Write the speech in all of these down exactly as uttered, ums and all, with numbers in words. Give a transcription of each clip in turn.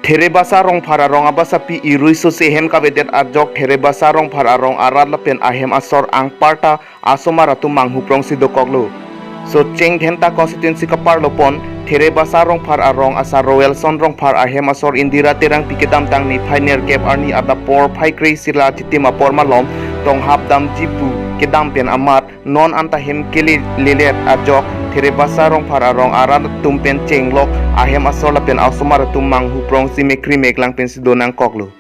Therebasa Rongphar arong abasapi irui sose hem kavedet ajok Therebasa Rongphar arong arat lapen ahem asor angparta asomar atum manghuprongsi dokoklo. Socheng Dhenta constituency kaparlopon Therebasa Rongphar arong asar Roelson Rongphar ahem asor Indira Terangpi kedamtang niphai nerkep arni adap porphai kre-isi ra chitim apor malom tonghap damji pu kedam pen amat non anta hem kelelet ajok Therebasa Rongphar arong arat atum pen chenglok ahem asor lapen asomar atum manghuprongsi mekri meklang pensi donangkoklo.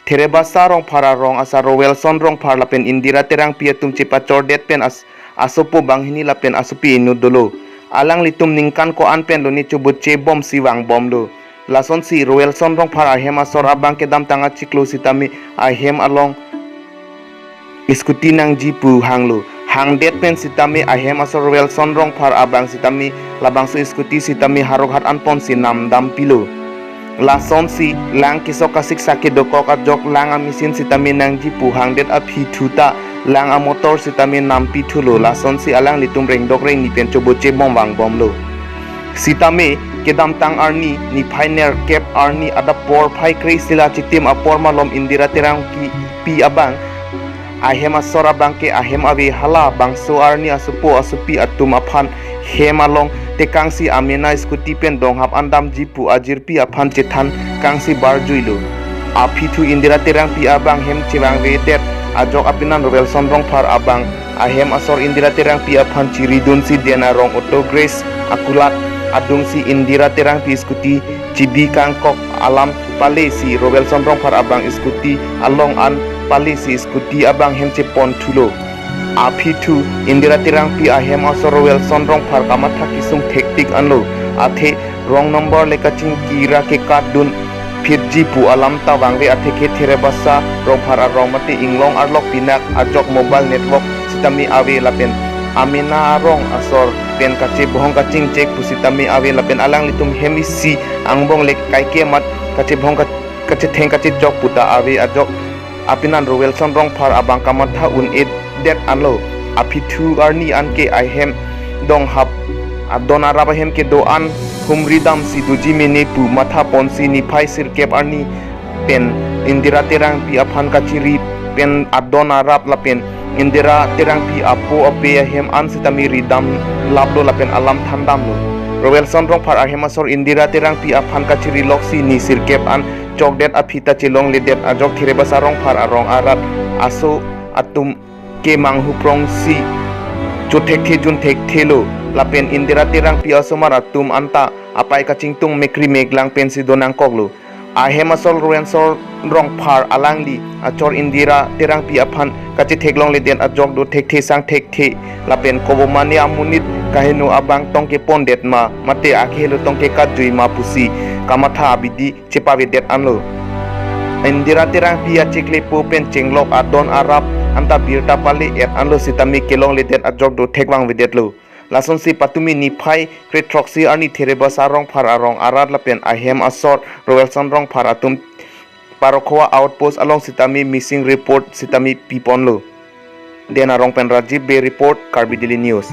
Therebasa Rongphar arong asar Roelson Rongphar lapen Indira Terangpi atum chepachordet pen as asopo banghini lapen asopi inut dolo. Alanglitum ningkan ko-an pen lone choboche bomsi vangbomlo. Lasonsi Roelson Rongphar ahem asor abang kedamtang achiklo sitame ahem along scooty nangji pu hanglo. Hangdet pen sitame ahem asor Roelson Rongphar abang sitame labangso scooty sitame Howraghat anponsi namdampilo. Lasonsi lang kesok kasik sake dokok ajok lang amesin sitame nangji pu hangdet aphi thuta lang amotor sitame nampithulo. Lasonsi alanglitum rengdok rengni pen choboche bom vangbomlo. Sitame kedamtang arni niphai nerkep arni adap porphai kre-isi ra chitim apor malom Indira Terangpi abang ahem asor abangke ahem ave hala bangso arni asopo asopi atum aphan hem along tekangsi amena scooty pen donghap andamji pu ajirpi aphan chethan kangsi barjuilo. Aphi thu Indira Terangpi abang hem chevangvedet ajok apinan Roelson Rongphar abang ahem asor Indira Terangpi aphan chiridunsi Den arong Auto Grace akulat adungsi Indira Terangpi scooty chibi kangkok alam palesi Roelson Rongphar abang scooty along an palesi scooty abang hem cheponthulo. Aphi thu Indira Terangpi ahem asor Roelson Rongphar kamatha kesung thektik anlo. Athe wrong number le kachingki ra kekatdun phitji pu alam ta vangve atheke Therebasa Rongphar arong mate inglong arlok pinak ajok mobile network sitame ave lapen amena arong asor pen kachebhong kachingchek pu sitame ave lapen alanglitum hem isi angbong le kaike amat kachebhong ka- kachetheng kachechok puta ave ajok apinan Roelson Rongphar abang kamatha un-edet anlo. Aphi thu arni anke ahem donghap adon arap ahem kedo-an humri damsi doji mene pu matha ponsi niphai sirkep arni pen Indira Terangpi aphan kachiri pen adon arap lapen Indira Terangpi apo ape ahem an sitame ridam laplo lapen alam thandamlo. Roelson Rongphar ahem asor Indira Terangpi aphan kachiri loksi ni sirkep an chokdet aphi ta chelongledet ajok Therebasa Rongphar arong arat aso atum ke manghuprongsi chothekthe junthekthelo lapen Indira Terangpi asomar atum anta apai kachingtung mekri meklang pensi donangkoklo. Ahem asor Roelson Rongphar alangli achor Indira Terangpi aphan kachetheklongledet ajok dothekthe sangthekthe lapen kobo mane amonit kaheno abang tongke pondet ma mate akehelo tongke katjui ma pusi kamatha abidi chepavedet anlo. Indira Terangpi achiklepo pen chenglok adon arap anta birta pale-et anlo sitame kelongledet ajok dothek vangvedetlo. Lasonsi patumi niphai kre-throksi arni Therebasa Rongphar arong arat lapen ahem asor Roelson Rongphar atum Parokhowa outpost along sitame missing report sitame piponlo. Den arong pen Rajiv Bey report, Karbi Daily News.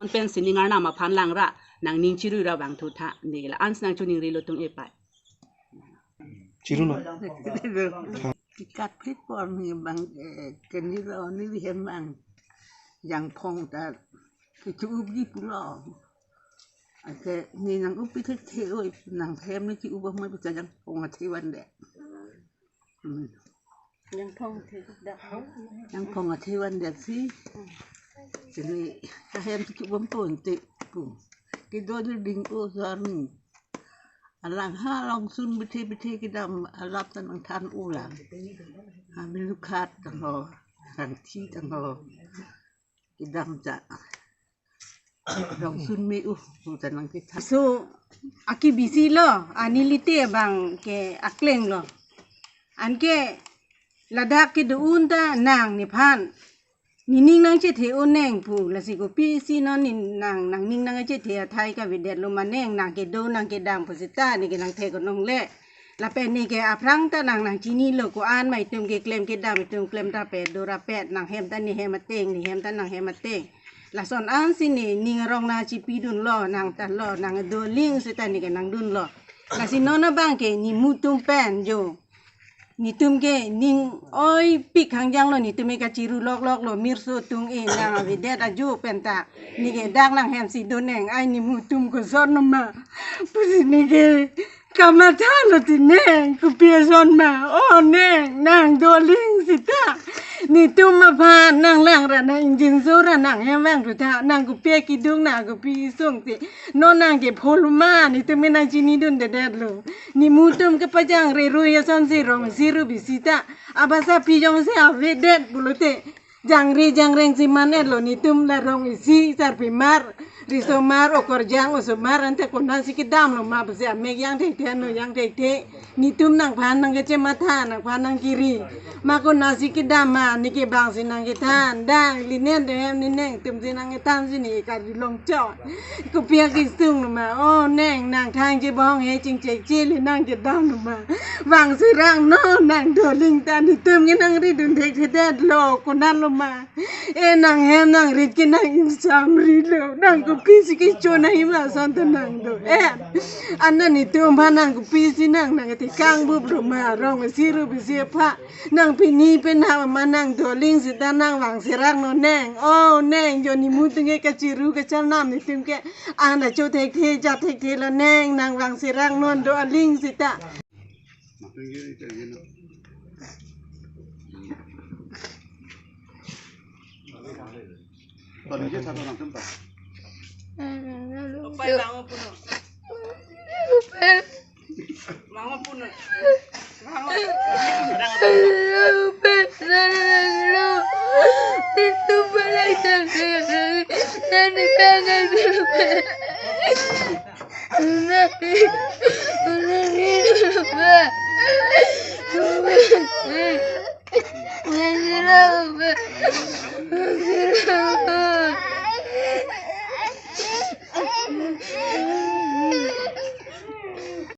Pen sining arnam aphan langra nangning chirui ra vangthu tha, ne la-an si nangchoningri lo tung epai. Chirulo. Kikat phit por ni bang, eh, keni lo ni hem bang. Jangphong ta kichu upji pulo. Ake ni nang upi thekthe oi, nang hem ni chi upa mai pita jangphong athe vandet. Hmm. Jangphong athe dak ho. Jangphong athe vandet si. Chini kahem kichu bom ponte pu. Kedo ni ding o sar ni. Alang ha longsun bithe bithe kedam alap ta nangthan ulang. Ha milukhat tangho, hangthi tangho. Kedam ta longsun me-u ta nangkethan. So, aki bisi lo, ani lite bang ke akleng lo. Anke Ladak kedo-un ta nang nephan nening nangchethe un neng pu, lasi kopisi non ne nang, nangning nangchethe athai kavedet lo ma neng, nang kedo nang kedam pusita ne ke nang thek un longle. Lapen ne ke aphrang ta nang nangchinilo, ko-an ma itum keklem kedam, itum klemrap pet dorap pet, nanghem ta nehem ateng, nehem ta nanghem ateng. Lason ansi ne ning arong nangchipidunlo, nang talo, nang do aling sita ne ke nangdunlo. Lasi non abang ke ne mutum pen jo, netum ke ning oipik hangjang lo, netum ke kachiru loklok lo, mirso tung-e nang avedet ajo penta. Ne ke dak nanghemsi do neng, ai ne mutum koson ma pusi ne ke kamatha lo ti neng, kopi ason ma. O neng, nang do aling sita. Netum aphan nang lang ra nang ingjinso ra nanghem vang thu tha, nang kopi keduk nang kopi isung ti. Non nang ke phol ma, netum ke nangchinidundedetlo. Ne mutum kepajangre rui asonsi rong isi rup isi ta. Abasa phi jongsi avedet pulote jangre jangrengsi man-etlo, netum la rong isi sarpimar, risomar, okorjang, osomar, ante konatsi kedamlo ma pusi amek jang thekthe, ano jang thekthe. Netum nangphan nangkachematha, nangphan nangkiri. Ma konatsi kedam ma, ne ke bangsi nangkethan, dang, linen dehem ne nengtumsi nangkethansi ne kali longchot. Kopi akesung lo ma, o neng, nang thang chebong he chingchek chili nang kedam lo ma. Vangsi rang non, nang do aling ta netum ke nangridun thekthedetlo, konatlo ma. E nanghem nangrit ke nang ingsamrilo, nang kopisi kecho nang hima ason ta nang do. E, ana netum aphan nang kopisi nang, nang ati kangbuplo ma, rong isi rup isi apha. Nang pini pen ha ma nang do aling sita nang vangsi rang non neng. O neng, jo ne mutum ke kachiru kacharnam netum ke ana cho thekthe, ja thekthe lo neng, nang vangsi rang non do aling sita.